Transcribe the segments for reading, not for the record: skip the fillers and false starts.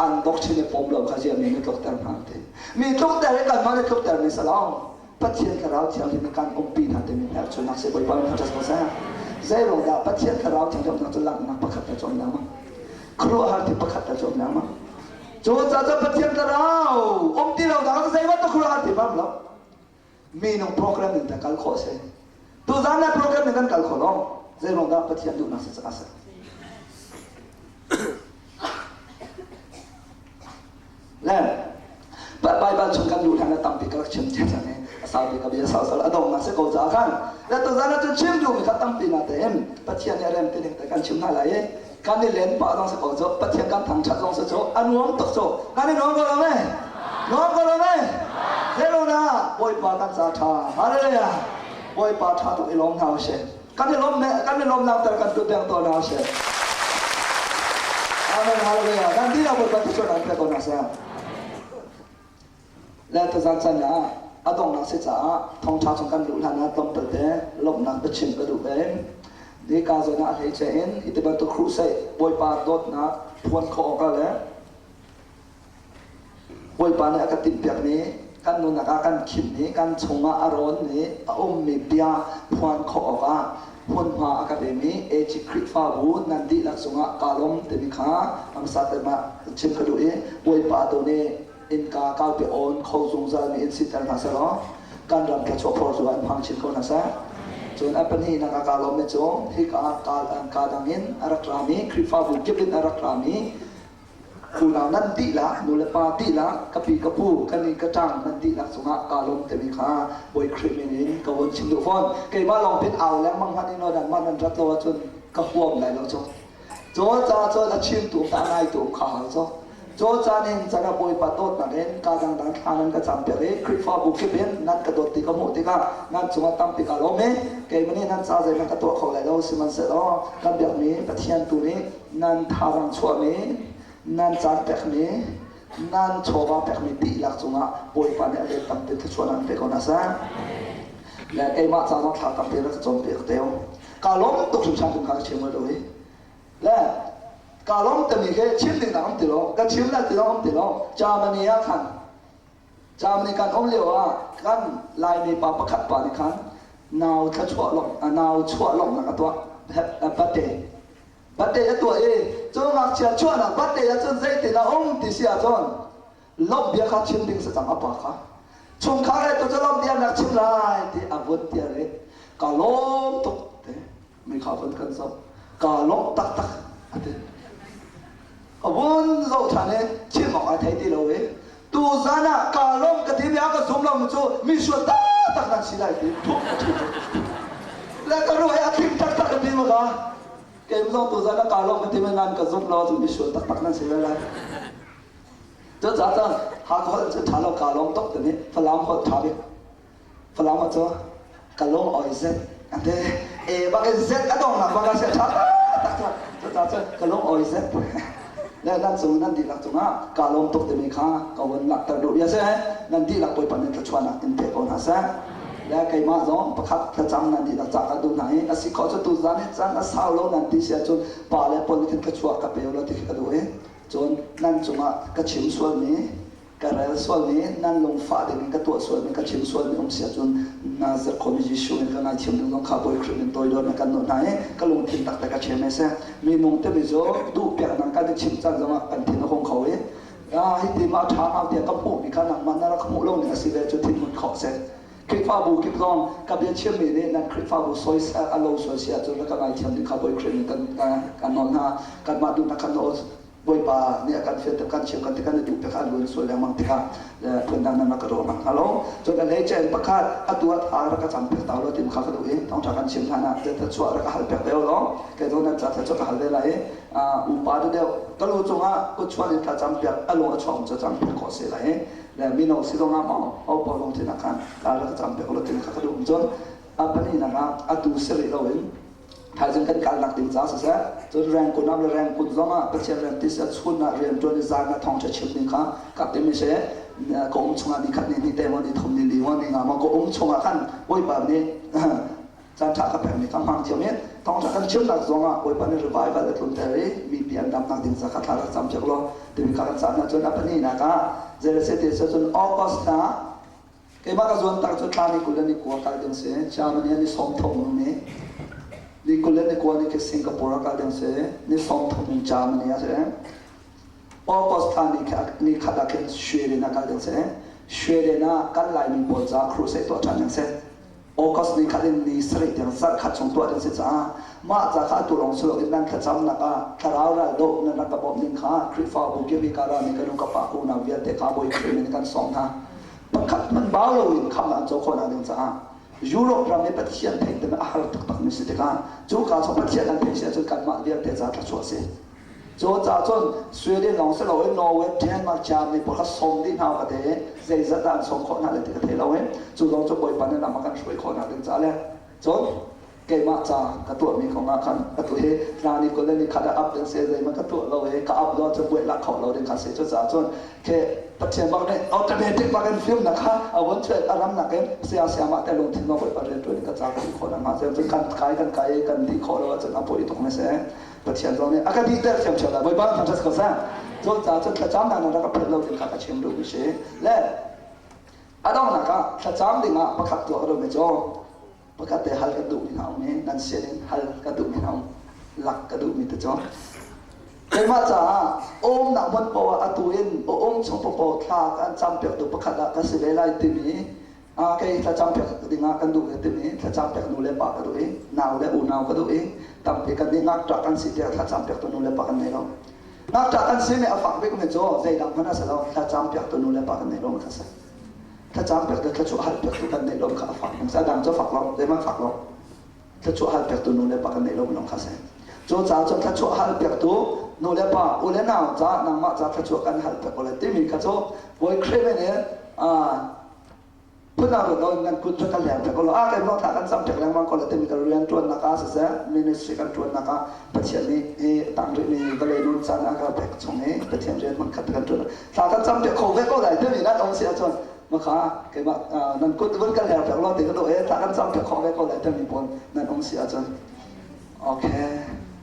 An doctrine i pom lo kha ziah mi nih tlukter hna an ti. Mi tlukter hi kanmah nih tlukter mi si lo. Pathian Thlarau Thianghlim nih kan umpi hna timi hmelchunhnak si Bawipa min thangṭhat ko seh. Zeiruang dah Pathian Thlarau Thianghlim umnak cu langhnak pakhat le cu um lengmang. Khuaruahhar thil pakhat le cu um lengmang. Cu caah cun Pathian Thlarau um ti lo nak zei bantuk khuaruahhar thil hmang lo. Minung program in ta kal khawh si. Tuzaan na program in kan kal kho lo. Zeiruang dah Pathian duhnak si caah si. Le Baibal chung kan luh hlan ah tampi ka rak chim cia cang i a sau bik a bia sau sal a dongnak si ko caah khan le tuzaan ah cun chim duhmi kha tampi na tein Pathian nih a rem ti ning te kan chim hna lai i kan i len pah zong si ko cu Pathian kan thangṭhat zong si cu a nuam tuk cu kan i nuam ko lo me nuam ko lo me Zerona Bawipa kan ca ṭha hallelujah Bawipa ṭha tuk i lawm hna usih kan i lawm kan i lawm nak ter kan tut deng to na se amen hallelujah kan di la Bawipa tu an pe ko na se le ta zan chan ah adong nak se caah thongtha chung kan luh hlan ah tlawmpal te lawmhnak biachim ka duh ve ni ka zawn ah hlei che in hi ti bantuk crusade Bawipa dawtnak phuan khawh awk le Bawipa nih a ka timhpiakmi kan nunnak ah kan khimmi kan chungah a rawnmi a ummi bia phuan khawh awkah hmunhma a ka pemi AG Khrihfabu nan dihlak cungah kaa lawm timi kha hmasa te mah chim ka duh i Bawipa tu nih innka kaupi awn kho zungzalmi in siter hna seh law kan ram thluachuah phor cu an hmang chin ko hna seh. Cun a pahnihnak ah kaa lawmmi cu hika kaa dang in a rak rami Khrihfabu kip in a rak rami Unau nan dihlak, nulepa dihlak, ka pi ka pu, ka ni ka ṭang nan dihlak cungah kaa lawm timi kha Bawi Khrih min in ka vun chim duh fawn. Keimah lawng pin au lengmang hmanh in nanmah nan rat lo ahcun ka huam lai lo cu. Cu caah cun a chimtu ta ngaitu um kha hau cu. Cu caan hin can ah Bawipa dawtnak in kaa dangdang thla nan ka campiak i Khrihfabu kip in nan ka dawt ti ka hmuh tikah nan cungah tampi kaa lawm i keimah nih nan ca zeihmanh ka tuah kho lai lo sihmanhsehlaw kan biakmi Pathian tu nih nan thazaang chuahmi, nan caan pekmi, nan chawva pekmi dihlak cungah Bawipa nih a let tampi thluachuahnak an pe ko hna seh. Le keimah ca zong thla tampi rak ka cawnpiak te Ka lawm tuk hrimhram kum kha ka chim lo hi. Le ka lawm tami khi chim ding dang um ti lo, ka chim lai ti lo um ti lo. Germany ah khan Germany kan um lio ah kan Laimi pa pakhat pa nih khan nau thluachuah lawmh nau chuah lawmhnak a tuah birthday Birthday a tuah i cu ngakchia chuahnak birthday ahcun zeitin a um ti si ahcun lawmh bia kha chim ding si cang a pa kha. Chungkhar he tu cu lawmh bia nak chim lai ti a vun tial i ka lawm tuk ti mi kha vun kan zoh ka lawmh taktak a ti. A vun zoh ṭhan i chim awk ai thei ti lo i tuzan ah ka lawm ka ti mi a ka zum lo mi cu mi sual taktak nan si lai ti thup a ṭhi le ka ruah i a thim taktak ka ti ma ka Keim zong tuzan ah kaa lawm ka ti nan ka zumh lo cun misual taktak nan si ve lai. Cucaah cun Hakha holh cu ṭha lo kaa lawm tuk timi Falam holh ṭha bik. Falam holh cu ka lung oi zet an ti. E bak in zet a dongnak bak ah sia ṭha taktak cu. Cucaah cun ka lung oi zet. Le nan cung nan dihlak cungah kaa lawm tuk timi kha ka vun langhter duh bia si. Nan dihlak Bawipa nih thluachuahnak in pe ko hna seh. Le keimah zong pakhat thlacam nan dihlak ca ka duh hna i a si khawh cu tuzan hi caan a sau lo nan ti si ahcun pa le pawl nih khin thluachuah ka pe u ti khi ka duh i cun nan cungah ka chim sualmi ka rel sualmi nan lungfah ding in ka tuah sualmi ka chim sualmi um si ahcun Nazareth khuami Jesuh in ka ngaithiam ding zong kha Bawi Khrih min toidor na kan nawl hna i ka lungthin taktak ka chem e seh minung timi cu duh piak nang kan i chim caan zongah kan thin a hung kho i hi ti ma ṭha ngau tiah ka hmuhmi kha nangmah na rak hmuh lo ning a si ve cu thinhun khawh seh Khrihfabu kip zong ka bia chimmi nih nan Khrihfabu soisel a lo sual si ahcun ka ngaithiam ding kha Bawi Khrih nih kan kan nawl hna kanmah duhnak khan nawl Bawipa nih a kan fian kan chim kan ti kan i duh piak a luan sual lengmang tikah phundang nan rak ka ruah hna lo cun a hlei cen pakhat atu ah tha rak ka cam piak ta lo tim kha ka duh i thawngṭha kan chim hlan ah tha chuah rak ka hal piak deuh lo kei zong nan ca tha chuah ka hal ve lai i upa deuh ka lu cungah kut chuan in thlacam piak a lung a chuak cu cam piak khawh si lai le mino si zong ah maw ho paoh lungthin ah khan ka rak cam piak lo tin kha ka duh cun a pahnihnak ah atu si rih lo in thaizing kan kalnak ding ca siseh cun rengkun ah le rengkun zong ah Pathian rian ti si chun ah rian ṭuan i zan ah thawngṭha chim ding kha ka tim i si ka um chungah ni khat ni hnih te maw ni thum ni li maw ni nga maw ka um chungah khan Bawipa nih. Caan ṭha ka pekmi ka hmang thiam i thawngṭha kan chimnak zongah Bawipa nih revival a tlunter i mipi an damnak ding ca kha thla rak cam piak law timi kha kan caan ahcun a pahnihnak ah zei te cun August thla keimah ka zuan tak cu thla ni 20 le ni 9 kal ding si. Germany ah ni 30 um i ni 20 le ni 9 ni khi Singapore ah kal ding si, ni 30 in Germany ah si. August thla ni khat ah khin Sweden ah kal ding si. Sweden ah kan Laimi pawl ca crusade tuah ṭhan ding si. August ni khat in ni sarih tiang zarh khat chung tuah ding si caah mah ca kha atu lawng si loin nan thlacamnak ah thlarau ral doh nan rak ka bawmh ning kha Khrihfabu kip i kara mi ka nu ka pa ka unau vialte kha Bawi Khrih min in kan sawm hna. Pakhat hmanh bau loin khamh an co khawhnak ding caah Europe ram i Pathian theih timi a har taktak mi si tikah cu ka cu Pathian an theih si ahcun kanmah vialte ca thluachuah a si. Cu caah cun Sweden lawng si loin Norway, Denmark, Germany pawl kha sawm dih hna ka te zeizat dah an sawm khawh hna le ti ka thei lo i cu zong cu Bawipa nih lam a kan hruai khawh hna ding caah le cun keimah ca ka tuahmi kong ah khan atu hi thla ni 20 le ni khat ah up ding si zeihmanh ka tuah lo i ka up lo ahcun buai lak kho lo ding kha si. Cucaah cun khi Pathian bak nih automatic bak in fimnak kha a vun chuah a ramnak in saya sayamah te lungthin ma Bawipa rian ṭuan in ka ca ka ti khawh nakhnga cun kan kai kan kai i kan dih khawh lo ahcun a poi tuk na si. Pathian zong nih a ka dihter thiamthiam lai. Bawipa thangṭhat ko seh. Cu caah cun thlacamnak nan rak ka philh lo ding kha ka chim duhmi si. Le a donghnak ah thlacam ding ah pakhat tuah ka duhmi cu pakhat te hal kan duhmi hna um i nan sin in hal ka duhmi hna um lak ka duhmi te cu keimah caah umnak hmun poah atu in a um chung paoh thla kan campiaktu pakhat ah ka si ve lai timi Kei thlacam piak dingah kan duh ve timi thlacam piak nu le pa ka duh i nau le unau ka duh i tampi kan nih ngakṭah kan si tiah thlacam piaktu nu le pa kan nei lo. Ngakṭah kan si mi a fak bik mi cu zeidang hmanh a si lo, thlacam piaktu nu le pa kan nei lo kha si. Thlacam piak le thluachuah hal piaktu kan neih lo kha a fak. A dang cu fak lo, zeihmanh fak lo. Thluachuah hal piaktu nu le pa kan neih lo lawng kha si. Cu caah cun thluachuah hal piaktu nu le pa, u le nau ca nangmah ca thluachuah kan hal piak ko lai timi kha cu Bawi Khrih nih phunang ruat lo nan kut cu kan leng piak ko lo. A kan thla kan cam piak lengmang ko lo timi kan rian ṭuannak ah siseh, ministry kan ṭuannak ah Pathian nih hi tang rih mi vawlei nun caan a kan pek chung i Pathian rian hman khat kan ṭuan thla kan cam piak kho ve ko lai timi nan um si ahcun makha keimah nan kut vun kan leng piak lo ti ka duh e thla kan cam piak kho ve ko lai timi pawl nan um si ahcun. Okay.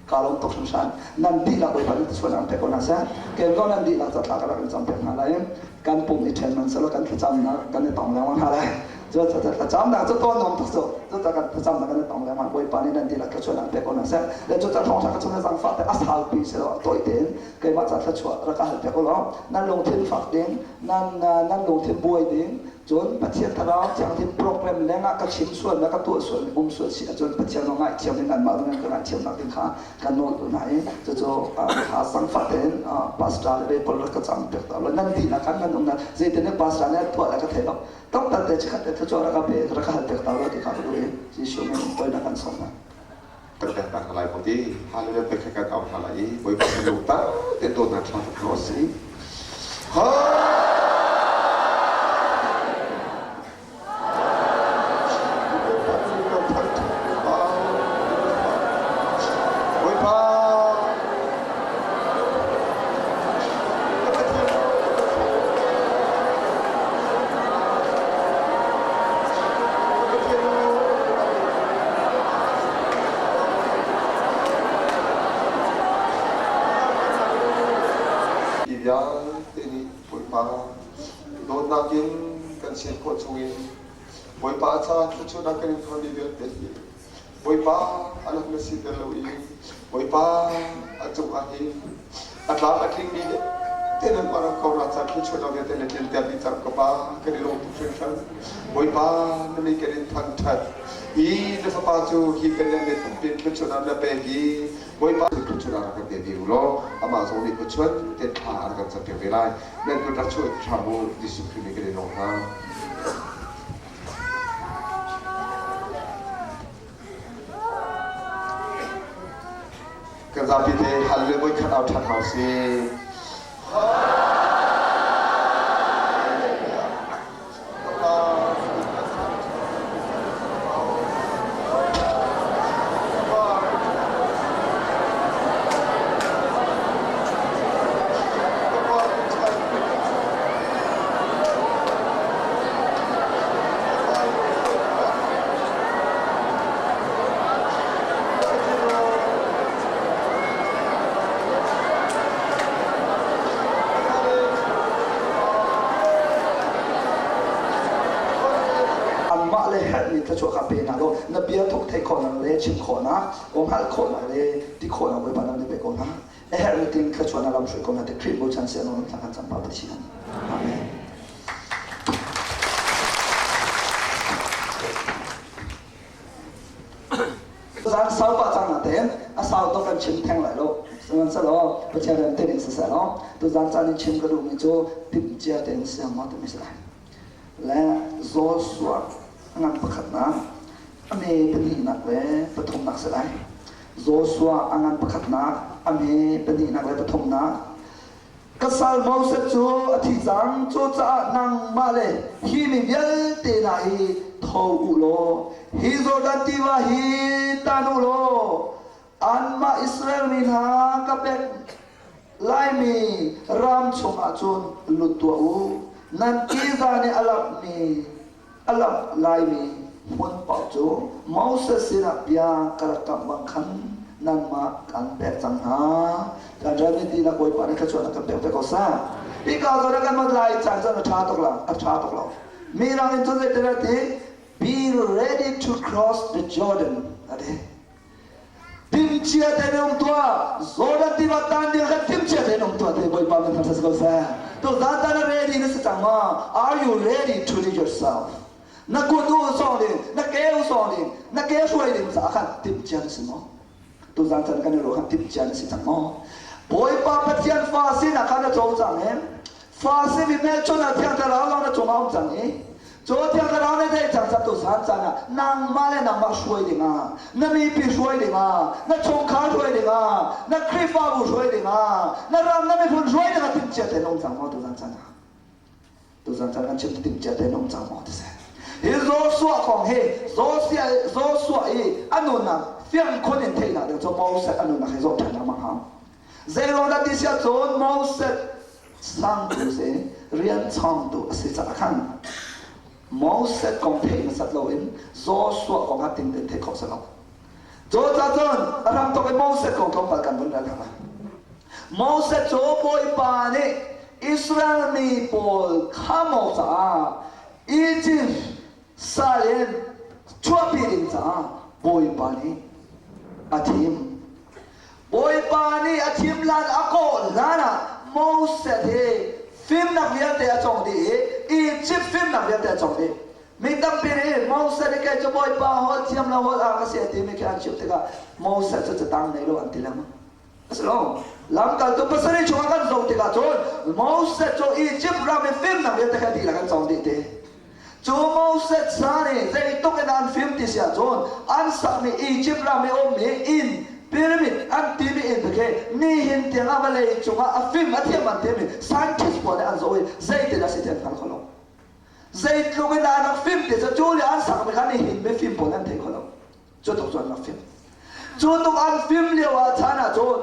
Ka lawm tuk hringhran. Nan dihlak Bawipa nih thluachuah an pek ko hna seh. Kem zong nan dihlak ca thla ka rak in cam piak hna lai. Kan pum i ṭhen man selaw kan thlacamnak kan i tong lengmang hna lai. Cu thlacamnak cu tawn nuam tuk cu. Cu kan thlacamnak kan i tong lengmang. Bawipa nih nan dihlak thluachuah an pek ko hna seh. Le cu thawngṭha ka chung na zangfah te a saupi selaw a tawi tein keimah ca thluachuah rak ka hal piak u law nan lungthin fak ding, nan nan lungthin buai ding, Cun Pathian Thlarau Thianghlim program lengah ka chim sual le ka tuah sual um sual si ahcun Pathian zong ngaihthiam in anmah zong in ka ngaihthiamnak ding kha kan nawl duh hna i cucu kha sangfah tein pastor le ve pawl rak ka cam piak ta lo nan dihlak khan nan um na zeitin in pastor nih tuah le ka thei lo tlawmpal te chikhat te thluachuah rak ka pe rak ka hal piak ta lo ti kha ka duh i Jesuh min in toinak kan sawm hna. Kan pek ta hna lai maw ti hallelujah pek kan au hna lai i Bawipa kan lung tak te dawtnak thla ka hna si. Bawipa Hi vialte nih Bawipa dawtnak in kan sian khawh chungin Bawipa a caan thluachuahnak kan in thawnmi vialte hi Bawipa a lam na siter lo i Bawipa a cungah hin a tlam a tlingmi te nan ram ko na ca thluachuahnak vialte na tlinter dih cang ka Pa kan i lawm tuk hringhran. Bawipa na mi kan in thangṭhat hi na fapa cu hi kan le pumpi thluachuahnak na pek i Bawipa thluachuahnak rak kan pe ve u law amah zong nih khuachuan te thla a rak kan campiak ve lai. Nan kut rak chuah hram u. Jesuh Khrih nih kan i lawm hna. Kan zapi te hal le voi khat au ṭhan hau si. thluachuah kha pe hna law na bia thuk theih khawhnak le chim khawhnak, aw hngalh khawhnak le ti khawhnak Bawipa nang nih pe ko hna. A herh na ting thluachuah na lam hruai ko hna te Khrih bochan si anon thla kan cam pa Pathian. Amen. Zan sau pa cang na ten a sau to kan chim theng lai lo. Sihmanhsehlaw Pathian rem te ning siseh law tuzan caan in chim ka duhmi cu timhcia tein siang maw timi si lai. Le Joshua a ngan pakhatnak, a me pahnihnak le pathumnak si lai. Joshua a ngan pakhatnak, a me pahnihnak le pathumnak. Ka sal Moses cu a thi cang, cucaah nangmah le hi mi vialte hna hi tho u law hi Jordan tiva hi tan u law anmah Israel mi hna ka pek laimi ram chungah cun lut tuah u. Nan tiva nih a lamhmi a lamh laimi hmun paoh cu Moses sinah bia ka rak kamh bang khan nanmah kan pek cang hna. Kan ral nih tinak Bawipa nih thluachuahnak kan pek ve ko seh. Hika zawn ah kan mat lai caan cun a ṭha tuk lo, a ṭha tuk lo. Mirang in cun zeitin a ti? Be ready to cross the Jordan a ti. Timhcia tein um tuah. Jordan tiva tan ding khan timhcia tein um tuah te Bawipa min thangṭhat si ko seh. Tu zan tan ah ready na si cang maw? Are you ready to lead yourself? Na kut u sawng ding, na ke u sawng ding, na ke hruai ding caah khan timhcia na si maw? Tuzan chan kan i ruah khan timhcia na si cang maw? Bawipa Pathian fa sinak khan na co cang i fa simi hmelchunhnak Thiang Thlarau lawng na cungah um cang i Cu Thiang Thlarau na theih cang tu zan caan ah nangmah le nangmah hruai dingah, na mipi hruai dingah, na chungkhar hruai dingah, na Khrihfabu hruai dingah, na ram na miphun hruai dingah timhcia tein um cang maw tuzan caan ah? Tuzan caan kan chim timhcia tein um cang maw ti seh. Hi Joshua kong hi Joshua Joshua i a nunnak fiang khun in theihnak ding cu Moses a nunnak hi zoh ṭhan lengmang hau. Zeiruang dah ti si ahcun Moses sangtu si rian chawngtu a si caah khan Moses kong theih hmasat loin Joshua kong kha ting tein theih khawh si lo. Cucaah cun a hramthawk in Moses kong tlawmpal kan vun rel hna. Moses cu Bawipa nih Israel mi pawl kha maw caah Egypt sal in chuahpi ding caah Bawipa nih a thim. Bawipa nih a thim hlan a kawh hlan ah Moses hi fimnak vialte a cawng dih i Egypt fimnak vialte a cawng dih. Mi tampi nih Moses nih kei cu Bawipa holh thiam lo holh ah ka si a timi khi an chimh tikah Moses cu catang nei lo an ti lengmang. A si lo. Lamkaltu pasarih chungah kan zoh tikah cun Moses cu Egypt ram i fimnak vialte kha dihlak an cawng dih ti. Cu Moses sa nih zeitluk in an fim ti si ahcun an sakmi Egypt ram i ummi inn pyramid an timi inn khi nihin tiangah vawlei cungah a fim a thiam an timi scientist pawl nih an zoh i zeitin a si ti an hngal kho lo. Zeitluk in dah an rak fim ti cu cu le an sakmi kha nihin mifim pawl an thei kho lo. Cu tuk cu an rak fim. Cu tuk an fim lio ah chan ah cun.